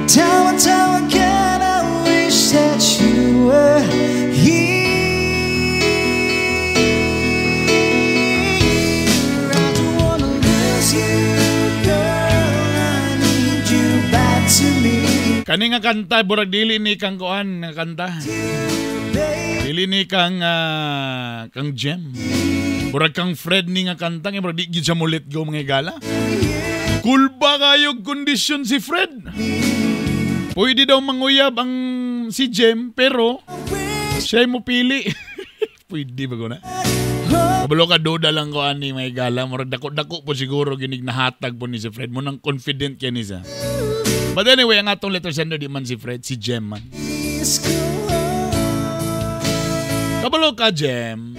Time and time again, I wish that you were here. Kani nga kanta, burag dili ni kang kuan nga kanta. Dili ni kang kang Jem. Burag kang Fred ni nga kanta, nga burag di gyud siya mo let go, mga higala. Kulba kayo kondisyon si Fred. Pwede daw manguyab ang si Jem, pero siya mo pili. Pwede ba ko na? Kabalo ka, duda lang ko ani mga higala. Murag dako-dako po siguro ginig nahatag po ni si Fred. Munang confident kaya ni siya. But anyway, ang atong letter sender di man si Fred, si Jem man. Kabalo ka, Jem.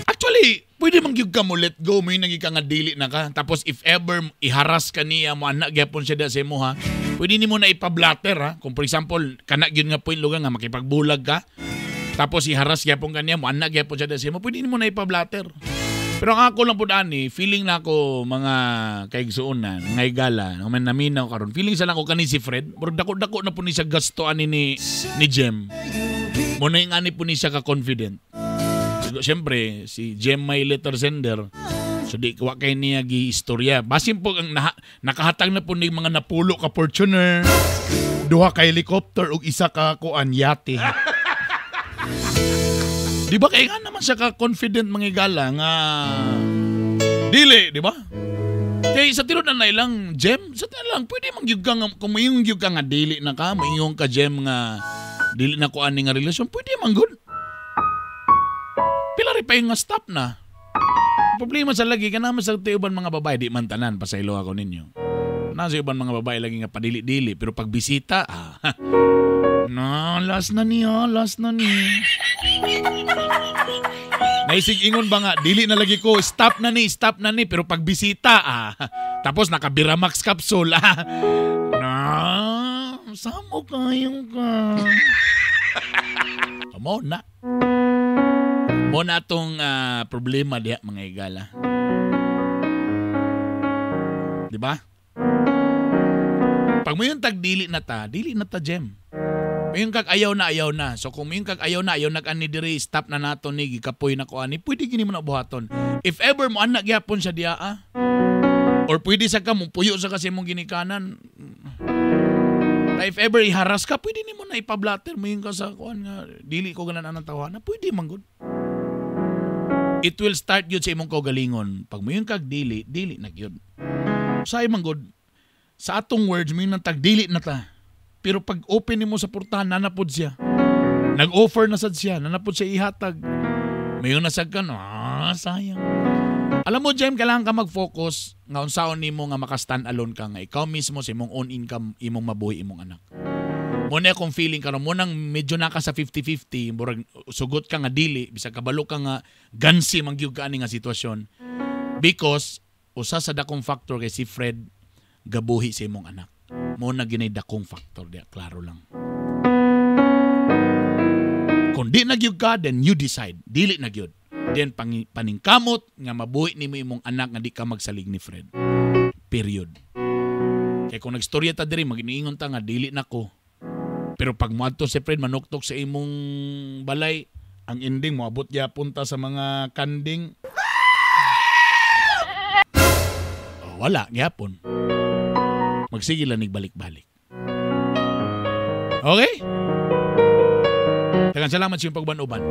Actually, pwede man gyud ka mo let go, may nagi ka nga dili na ka. Tapos if ever iharas ka niya mo anak gyapon siya da sa imo ha. Pwede nimo na ipa-blatter ha. Kung for example, kana gyud nga point lugar nga makipagbulag ka. Tapos iharas gyapon ka niya mo anak gyapon siya da sa imo, pwede nimo na ipa-blatter. Pero ang ako lang pud ani, feeling na ako mga kaigsuonan, mga higala, man naminaw karon. Feeling sa lang ko kani si Fred, murag dako-dako na po ni siya gasto ani ni Jem. Mo na yung ani po ni siya ka-confident. Siyempre, si Jem may letter sender. So di wa kay niya gi-istorya. Basin po ang nakahatag na po ni mga napulo ka Fortuner, duha ka helicopter ug isa ka kuan yate. Di ba kay nga naman siya ka-confident mga higala nga dili, di ba? Kay sa tinud na ilang Jem, sa tinud lang pwede man gyud ka nga kung moingon gyud ka nga dili na ka, moingon ka Jem nga dili na ko ani nga relasyon, pwede man gud. Pila rin pa yung nga stop na. Problema sa lagi ka naman sa uban mga babae, di man tanan, pasaylo ako ninyo. Nasa uban mga babae lagi nga padili-dili, pero pag bisita, no, last na niya, last na niya. Naisig ingon ba nga, dili na lagi ko, stop na ni, pero pag bisita, tapos naka-Biramax capsule, no, samo kayo ka. Mo na. Mo na itong problema diha mga higala. Di ba? Pag mo yung tag dili na ta, Jem. Mayong kag ayaw na, ayaw na. So kung mayong kag ayaw na, ayaw na ani diri, stop na nato ni, gikapoy na ko ani, pwede gini mo na buhaton. If ever mo anak gyapon siya diha, or pwede sa ka, mupuyo sa kasi mong ginikanan. If ever iharas ka, pwede nimo na ipablatter. Mayong ka sa kuan nga, dili ko ganan anang tawana, pwede man gud. It will start yun sa imong kaugalingon. Pag mayong kag dili, dili na gyud. Say man gud, sa atong words, mayong nang tag dili na ta. Pero pag open nimo sa portahan, nanapod siya. Nag-offer na sad siya, nanapod siya ihatag. Mayon na sad ka, sayang. Alam mo, Jem, kailangan ka mag-focus nga unsaon nimo nga maka-stand alone ka nga ikaw mismo sa imong own income, imong mabuhi imong anak. Mo na akong feeling karon mo nang medyo naka sa 50-50, murag sugot ka nga dili, bisag kabalo ka nga gansi man gyud ka ani nga sitwasyon. Because usa sa dakong factor kay si Fred gabuhi sa imong anak. Mo na ginay dakong factor diya, klaro lang. Kung di na gyud ka, then you decide. Dili na gyud. Then paningkamot nga mabuhi nimo imong anak nga di ka magsalig ni Fred. Period. Kaya kung nagstorya ta diri, maginiingon ta nga dili na ko. Pero pag moadto si Fred manuktok sa imong balay, ang ending moabot gyapon ta sa mga kanding. Oh, wala gyapon. Magsige lang balik-balik. Okay? Daghang salamat sa iyong pagban-uban.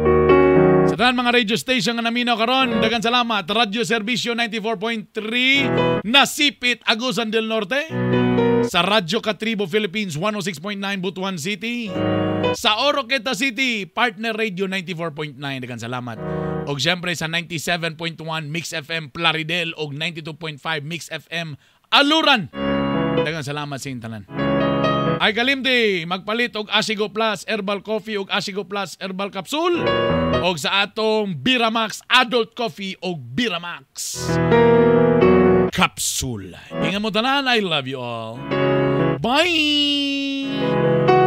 Sa tanan mga radio station nga naminaw karon, daghang salamat. Radyo Serbisyo 94.3 Nasipit, Agusan del Norte. Sa Radyo Katribo Philippines 106.9 Butuan City. Sa Oroqueta City, Partner Radio 94.9. Daghang salamat. Og siyempre sa 97.1 Mix FM Plaridel og 92.5 Mix FM Aluran. Daghang salamat sa inyong tanan. Ay kalimti, magpalit og Asigo Plus Herbal Coffee og Asigo Plus Herbal Capsule og sa atong Biramax Adult Coffee og Biramax Capsule. Ingat mo tanan, I love you all. Bye!